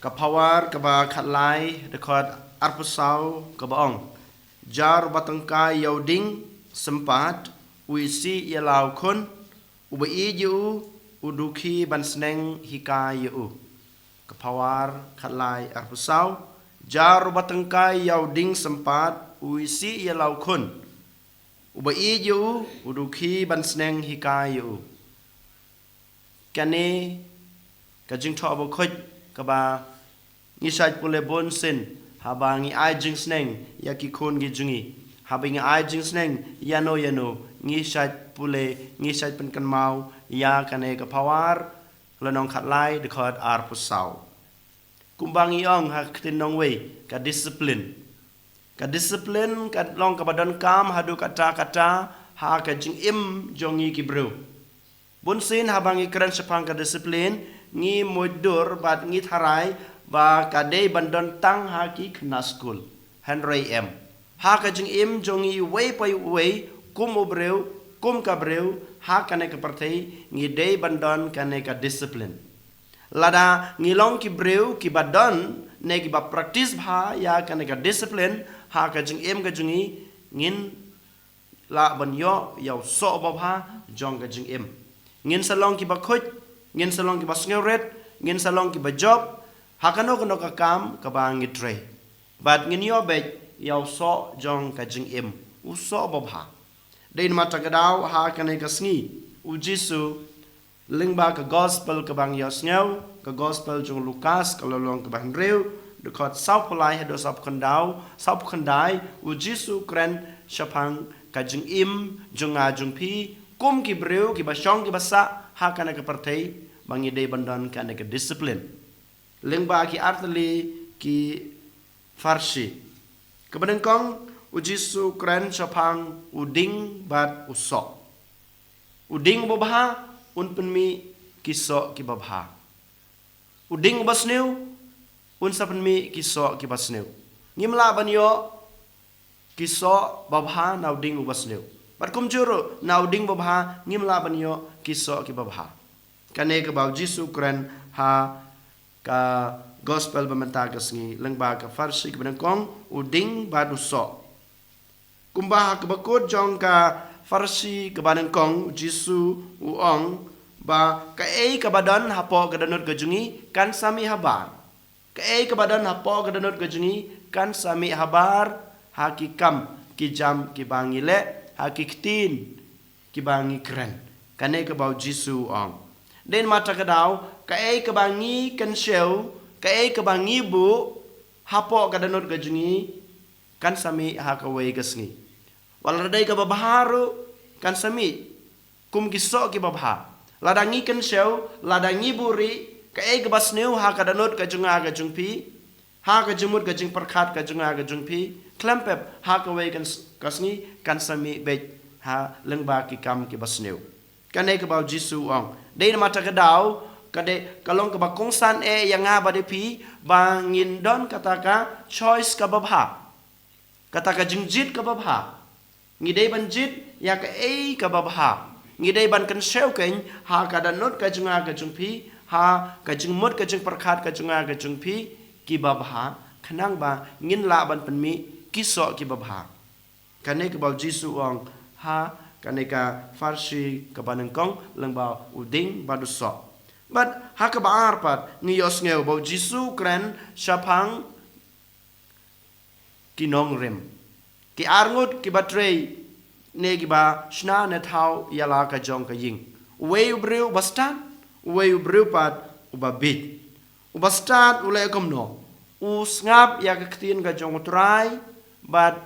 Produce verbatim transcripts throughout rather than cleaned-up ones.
Ka Phawar kaba khatlai, dkhot arphew saw, kaba ong: Jar uba tyngkai ïa u dieng sympat, u isih ïa la u khun, uba ïeit ïa u, u dukhi ban sneng hikai ïa u. Ka Phawar khatlai arphew saw: Jar uba tyngkai ïa u dieng sympat, u isih ïa la u khun, uba ïeit ïa u, u dukhi ban sneng hikai ïa u. Kane ka jingthoh bakhuid kaba ngi shait pule bunsien haba ngi ai jingsneng ïa ki khun ki jong ngi. Haba ngi ai jingsneng ïano ïano, ngi shait pule, ngi shait pynkynmaw ïa kane ka Phawar lynnong khatlai, dkhot arphew saw. Kumba ngi ong ha ka ktien nongwei, ka discipline. Ka discipline ka long kaba donkam haduh katta katta ha ka jingim jong ngi ki briew. Bunsien haba ngi kren shaphang ka discipline, ngi mutdur bad ngi tharai ba ka dei ban don tang ha ki khynnah skul. Hynrei em. Ha ka jingim jong ngi uwei pa uwei, kum u briew, kum ka briew, ha kane ka pyrthei, ngi dei ban don kane ka discipline. Lada ngi long ki briew kiba don ne kiba practice bha ïa kane ka discipline ha ka jingim ka jong ngi, ngin lah ban ïoh ïa u soh babha jong ka jingim. Ngin sa long kiba khuid, ngin sa long kiba sngewrit, ngin sa long kiba jop ha kano kano ka kam kaba ngi trei. Bad ngin ïoh beit ïa u soh jong ka jingim, u soh babha. Dei namar kata ka daw ha kane ka sngi u Jisu, lyngba ka gospel kaba ngi ïohsngew, ka gospel jong u Lukas, ka lynnong kaba hynriew, dkhot sawphew lai haduh sawphew khyndai, sawphew khyndai, u Jisu u kren shaphang ka jingim jong nga jong phi kum ki briew kiba shong kiba sah ha kane ka pyrthei, ba ngi dei ban don kane ka discipline. Lyngba ki artylli ki pharshi. Kaba nyngkong, u Jisu u kren shaphang u dieng bad u soh. U dieng uba bha un pynmih ki soh kiba bha. U dieng uba sniew un sa pynmih ki soh kiba sniew. Ngim lah ban ïoh ki soh babha na u dieng uba sniew, bad kumjuh ruh na u dieng babha ngim lah ban ïoh ki soh kiba bha. Kane kaba u Jisu u kren ha ka gospel ba mynta ka sngi, lyngba ka pharshi kaba nyngkong, u dieng bad u soh. Kumba ha kaba kut jong ka pharshi kaba nyngkong, u Jisu u ong ba kaei kaba don hapoh ka dohnud ka jong ngi kan sa mih habar. Kaei kaba don hapoh ka dohnud ka jong ngi kan sa mih habar ha ki kam ki jam kiba ngi leh, ha ki ktien kiba ngi kren. Kane kaba u Jisu u ong. Dei namar kata ka daw, kaei kaba ngi kynshew, kaei kaba ngi buh hapoh ka dohnud ka jong ngi, kan sa mih ha kawei ka sngi. Wat la dei kaba bha ruh kan sa mih kum ki soh kiba bha. Lada ngi kynshew, lada ngi buhrieh, kaei kaba sniew ha ka dohnud ka jong nga ka jong phi, ha ka jingmut ka jingpyrkhat ka jong nga ka jong phi, khlem pep ha kawei ka s-, ka sngi kan sa mih beit ha lyngba ki kam kiba sniew. Kane kaba u Jisu u ong. Dei namar kata ka daw, ka dei ka long kaba kongsan eh ïa nga bad ïa phi ba ngin don kata ka choice kaba bha. Kata ka jingjied kaba bha. Ngi dei ban jied ïa kaei kaba bha. Ngi dei ban kynshew kein ha ka dohnud ka jong nga ka jong phi, ha ka jingmut ka jingpyrkhat ka jong nga ka jong phi, kiba bha, khnang ba ngin lah ban pynmih ki soh kiba bha. Kane kaba u Jisu u ong ha kane ka pharshi kaba nyngkong lyngba u dieng bad u soh. Bad ha kaba ar pat ngi ïohsngew ba u Jisu u kren shaphang ki nongrim. Ki arngut kiba trei ne kiba shna ne thaw ïa la ka jong ka ïing. Uwei u briew uba stad, uwei u briew pat uba bieit. Uba stad u leh kumno? U sngap ïa ka ktien ka jong u Trai, bad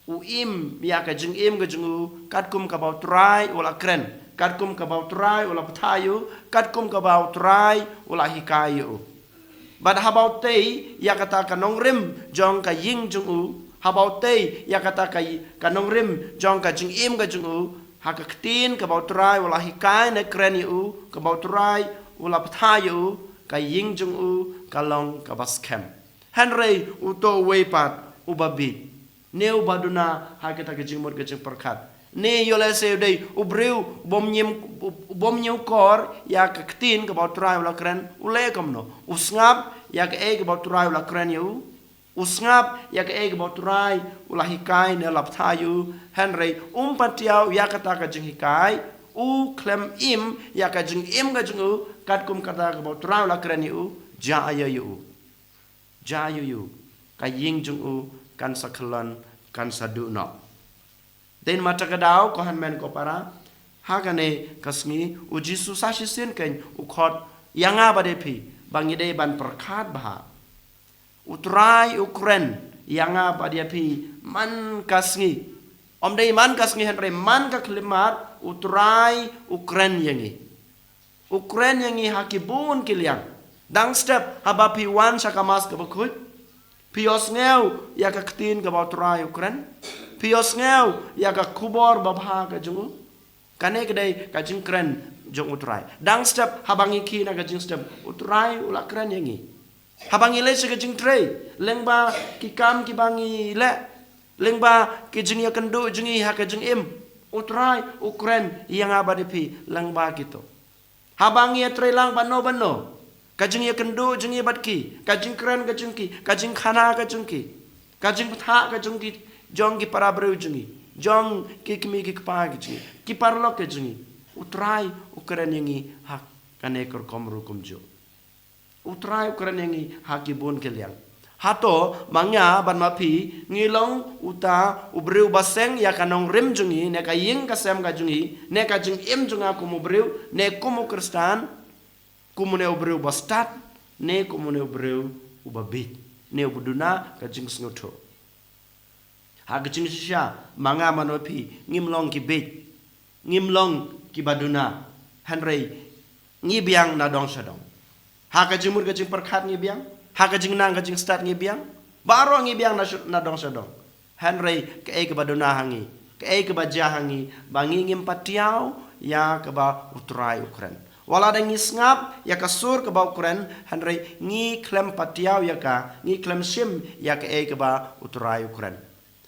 u im ïa ka jingim ka jong u katkum kaba u Trai u la kren, katkum kaba u Trai u la batai ïa u, katkum kaba u Trai u la hikai ïa u. Bad haba u tei ïa kata ka nongrim jong ka ïing jong u, haba u tei ïa kata ka, ka nongrim jong ka jingim ka jong u, ha ka ktien kaba u Trai u la hikai ne kren ïa u, kaba u Trai u la batai ïa u, ka ïing jong u ka long kaba skhem. Hynrei uto uwei pat uba bieit, ne uba duna ha kata ka jingmut ka jingpyrkhat, Ne ïoh lehse u dei u briew bym ñiewkor ïa ka ktien kaba U Trai u la kren, u leh kumno? U sngap ïa kaei kaba U Trai u la kren ïa u. U sngap ïa kaei kaba U Trai u la hikai ne la bthah ïa u, hynrei um patiaw ïa kata ka jinghikai, u khlem im ïa ka jingim ka jong u katkum kata kaba U Trai u la kren ïa u, jia ïa u. Jia ïa u. Ka ïing jong u kan sa khlon, kan sa duh noh. Dei namar kata ka daw, ko hynmen ko para, ha kane ka sngi U Jisu sa shisien keiñ u khot ïa nga bad ïa phi ba ngi dei ban pyrkhat bha. U Trai u kren ïa nga bad ïa phi man ka sngi. Ym dei man ka sngi hynrei man ka khyllipmat U Trai u kren ïa ngi. U kren ïa ngi ha ki bun ki liang. Dang step haba phi wan sha ka Mass kaba khuid, phi ïohsngew ïa ka ktien kaba U Trai u kren. Phi ïohsngew ïa ka khubor babha ka jong u. Kane ka dei ka jingkren jong U Trai. Dang step haba ngi khie na ka jingstep, U Trai u la kren ïa ngi. Haba ngi leit sha ka jingtrei, lyngba ki kam kiba ngi leh, lyngba ki jingïakynduh jong ngi ha ka jingim, U Trai u kren ïa nga bad ïa phi lyngba kito. Haba ngi ïatrei lang bad no bad no, ka jingïakynduh jong ngi bad ki, ka jingkren ka jong ki, ka jingkhana ka jong ki, ka jingbthah ka jong ki, jong ki para briew jong ngi, jong ki kmie ki kpa ki jong ngi, ki paralok ki jong ngi, U Trai u kren ïa ngi ha kane ka rukom ruh kumjuh. U Trai u kren ïa ngi ha ki bun ki liang. Hato ma nga bad ma phi ngi long uta u briew ba seng ïa ka nongrim jong ngi, ne ka ïing ka sem ka jong ngi, ne ka jingim jong nga kum u briew, ne kum u Khristan, kum une u briew ba stad, ne kum une u briew uba bieit, ne uba duna ka jingsngewthuh? Ha ka jingshisha, ma nga ma phi ngim long ki bieit, ngim long kiba duna, hynrei ngi biang na dong sha dong. Ha ka jingmut ka jingpyrkhat ngi biang, ha ka jingnang ka jingstad ngi biang, baroh ngi biang na, na dong sha dong. Hynrei kaei kaba duna ha ngi, kaei kaba jia ha ngi, ba ngi ngim patiaw ïa kaba U Trai u kren. Wat la da ngi sngap ïa ka sur kaba u kren, hynrei ngi khlem patiaw ïa ka, ngi khlem shim ïa kaei kaba U Trai u kren.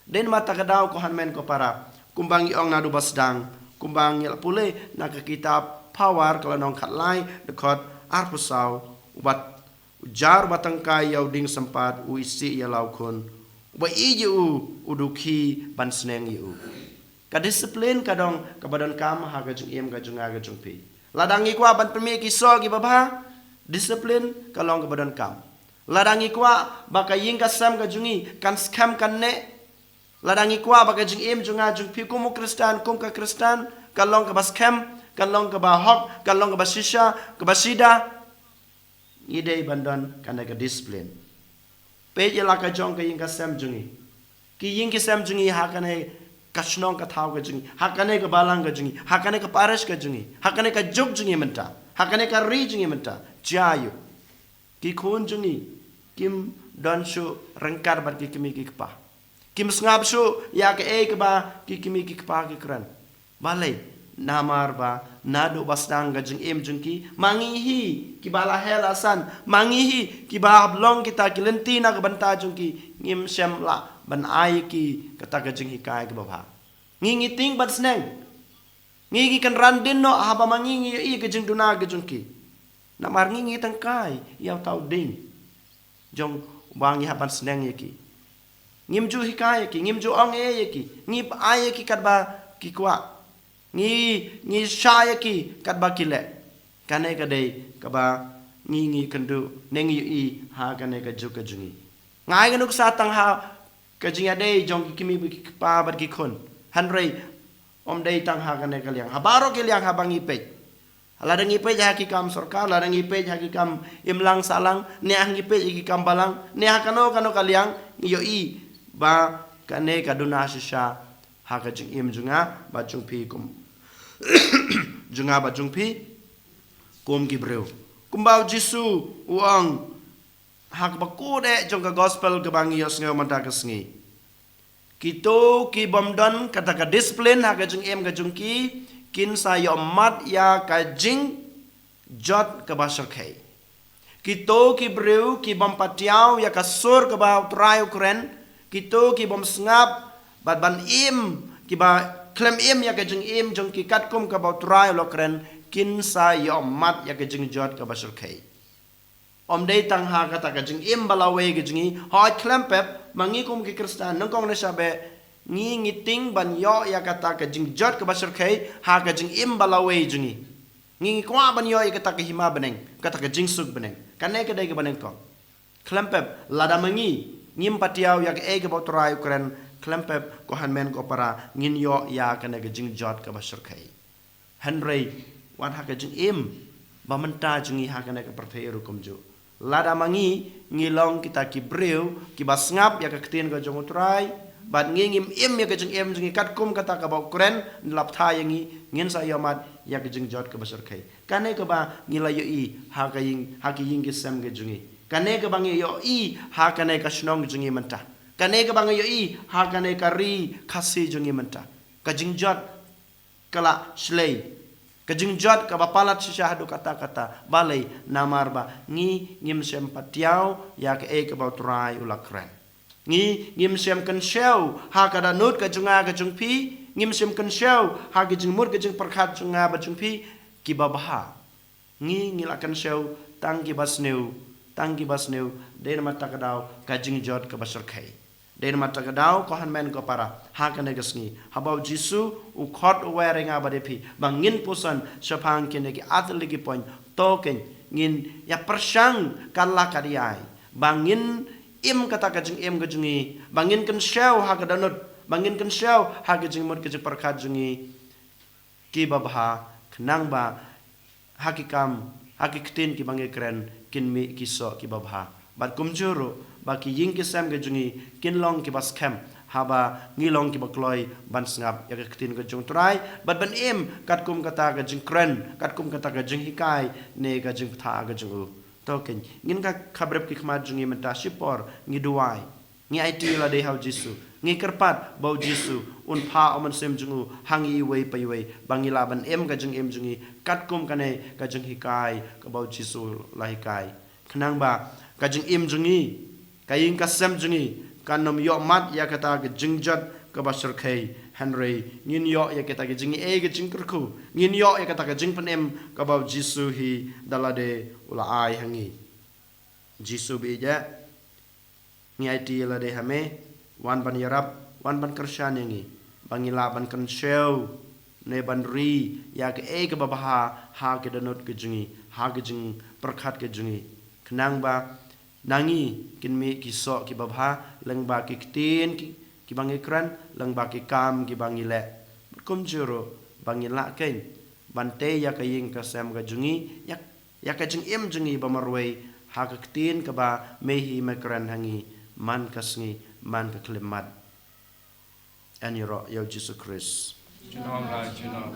Dei namar kata ka daw, ko hynmen ko para, kumba ngi ong naduh ba sdang, kumba ngi la pule na ka kitab Phawar ka lynnong khatlai, dkhot arphew saw, uba, u jar uba tyngkai ïa u dieng sympat u isih ïa la u khun, uba ïeit ïa u u dukhi ban sneng ïa u. Ka disiplin ka dei kaba donkam ha ka jingim ka jong nga ka jong phi. Lada ngi kwah ban pynmih ki soh kiba bha, disiplin ka long kaba donkam. Lada ngi kwah ba ka ïing ka sem ka jong ngi kan skhem kan neh, lada ngi kwah ba ka jingim jong nga jong phi kum u Khristan, kum ka Khristan, kan long kaba skhem, kan long kaba hok, kan long kaba shisha, kaba shida, ngi dei ban don kane ka disiplin. Peit ïa la ka jong ka ïing ka sem jong ngi, ki ïing ki sem jong ngi ha kane ka shnong ka thaw ka jong ngi, ha kane ka balang ka jong ngi, ha kane ka parish ka jong ngi, ha kane ka juk jong ngi mynta, ha kane ka ri jong ngi mynta. Jia ïa u. Ki khun jong ngi kim don shuh ryngkat bad ki kmie ki kpa. Kim sngap shuh ïa kaei kaba ki kmie ki kpa ki kren. Balei? Namar ba naduh ba sdang ka jingim jong ki, ma ngi hi kiba la heh la san, ma ngi hi kiba hap long kita ki lynti na ka bynta jong ki, ngim shym lah ban ai ki kata ka jinghikai kaba bha. Ngi ngi tieng ban sneng. Ngi ngi kynran dien noh haba ma ngi ngi ïohi ka jingduna ka jong ki. Namar ngi ngi tyngkai ïa uta u dieng jong uba ngi hap ban sneng ïa ki. Ngim ju hikai ïa ki, ngim ju ong ei ei ïa ki, ngi ai ïa ki katba ki kwah. Ngi, ngi shah ïa ki katba ki leh. Kane ka dei kaba ngi ngi kynduh ne ngi ïohi ha kane ka juk ka jong ngi. Nga ai ka nuksa tang ha ka jingïadei jong ki kmie bad ki kpa bad ki khun. Hynrei ym dei tang ha kane ka liang, ha baroh ki liang haba ngi peit. Lada ngi peit ha ki kam sorkar, lada ngi peit ha ki kam imlang sahlang, ne ha ngi peit ha ki kam balang, ne ha kano kano ka liang, ngi ïohi ba kane ka duna shisha ha ka jingim jong nga bad jong phi kum, jong nga bad jong phi kum ki briew. Kumba u Jisu u ong ha kaba kut eh jong ka gospel kaba ngi ïohsngew mynta ka sngi. Kito ki bym don kata ka disiplin ha ka jingim ka jong ki, kin sa ïohmat ïa ka jingjot kaba shyrkhei. Kito ki briew ki bym patiaw ïa ka sur kaba U Trai u kren, kito ki bym sngap bad ban im, kiba khlem im ïa ka jingim jong ki katkum kaba U Trai u la kren, kin sa ïohmat ïa ka jingjot kaba shyrkhei. Ym dei tang ha kata ka jingim ba lawei ka jong ngi, hooid khlem pep, ma ngi kum ki Khristan, nyngkong ne sha beh, ngi ngi tieng ban ïoh ïa kata ka jingjot kaba shyrkhei, ha ka jingim ba lawei jong ngi. Ngi ngi kwah ban ïoh ïa kata ka hima bneng, kata ka jingsuk bneng. Kane ka dei kaba nyngkong. Khlem pep, lada ma ngi, ngim patiaw ïa kaei kaba U Trai u kren, khlem pep, ko hynmen ko para, ngin ïoh ïa kane ka jingjot kaba shyrkhei. Hynrei, wat ha ka jingim, ba mynta jong ngi ha kane ka pyrthei ruh kumjuh. Lada ma ngi, ngi long kita ki briew, kiba sngap ïa ka ktien ka jong U Trai, bad ngi ngim im ïa ka jingim jong ngi katkum kata kaba u kren, la bthah ïa ngi, ngin sa ïohmat ïa ka jingjot kaba shyrkhei. Kane kaba ngi la ïohi, ha ka ïing, ha ki ïing ki sem ki jong ngi. Kane kaba ngi ïohi, ha kane ka shnong jong ngi mynta. Kane kaba ngi ïohi, ha kane ka ri Khasi jong ngi mynta. Ka jingjot, ka la shlei. Ka jingjot kaba palat shisha haduh katta katta. Balei, namar ba ngi ngim shym patiaw ïa kaei kaba U Trai u la kren. Ngi ngim shym kynshew ha ka dohnud ka jong nga ka jong phi, ngim shym kynshew ha ka jingmut ka jingpyrkhat jong nga bad jong phi, kiba bha. Ngi ngi la kynshew tang kiba sniew, tang kiba sniew, dei namar kata ka daw ka jingjot kaba shyrkhei. Dei namar kata ka daw ko hynmen ko para, ha kane ka sngi, haba U Jisu u khot u wer ïa nga bad ïa phi, ba ngin puson shaphang kine ki artylli ki point, to kein, ngin ïa pyrshang kat la kat ïai, ba ngin im kata ka jingim ka jong ngi, ba ngin kynshew ha ka dohnud, ba ngin kynshew ha ka jingmut ka jingpyrkhat jong ngi, kiba bha, khnang ba ha ki kam, ha ki ktien kiba ngi kren, kin mih ki soh kiba bha. Bad kumjuh ruh, ba ki ïing ki sem ki jong ngi, kin long kiba skhem, haba ngi long kiba kloi ban sngap ïa ka ktien ka jong U Trai, bad ban im katkum kata ka jingkren, katkum kata ka jinghikai, ne ka jingbthah ka jong u. To kein, ngin kha, khabrip ki khmat jong ngi mynta shipor, ngi duwai. Ngi aiti lade ha U Jisu. Ngi kyrpad ba U Jisu un phah U Mynsiem jong u ha ngi iwei pa iwei, ba ngi lah ban im ka jingim jong ngi katkum kane ka jinghikai kaba U Jisu u la hikai. Khnang ba ka jingim jong ngi, ka ïing ka sem jong ngi, kan ym ïohmat ïa kata ka jingjot kaba shyrkhei, hynrei ngin ïoh ïa kata ka jingaiei ka jingkyrkhu, ngin ïoh ïa kata ka jingpynim kaba U Jisu hi da lade u la ai ha ngi. Jisu ba ïeit, ngi aiti lade ha me, wan ban ïarap, wan ban kyrshan ïa ngi, ba ngi lah ban kynshew, ne ban ri ïa kaei kaba bha ha ki dohnud ki jong ngi, ha ki jingpyrkhat ki jong ngi. Khnang ba na ngi kin mih ki soh kiba bha, lyngba ki ktien ki, kiba ngi kren, lyngba ki kam kiba ngi leh. Bad kumjuh ruh ba ngi lah kein ban tei ïa ka ïing ka sem ka jong ngi, ïa, ïa ka jingim jong ngi ba marwei, ha ka ktien kaba me hi me kren ha ngi, man ka sngi, man ka khyllipmat. Yn ïaroh ïa U Jisu Khrist. Junom la junom.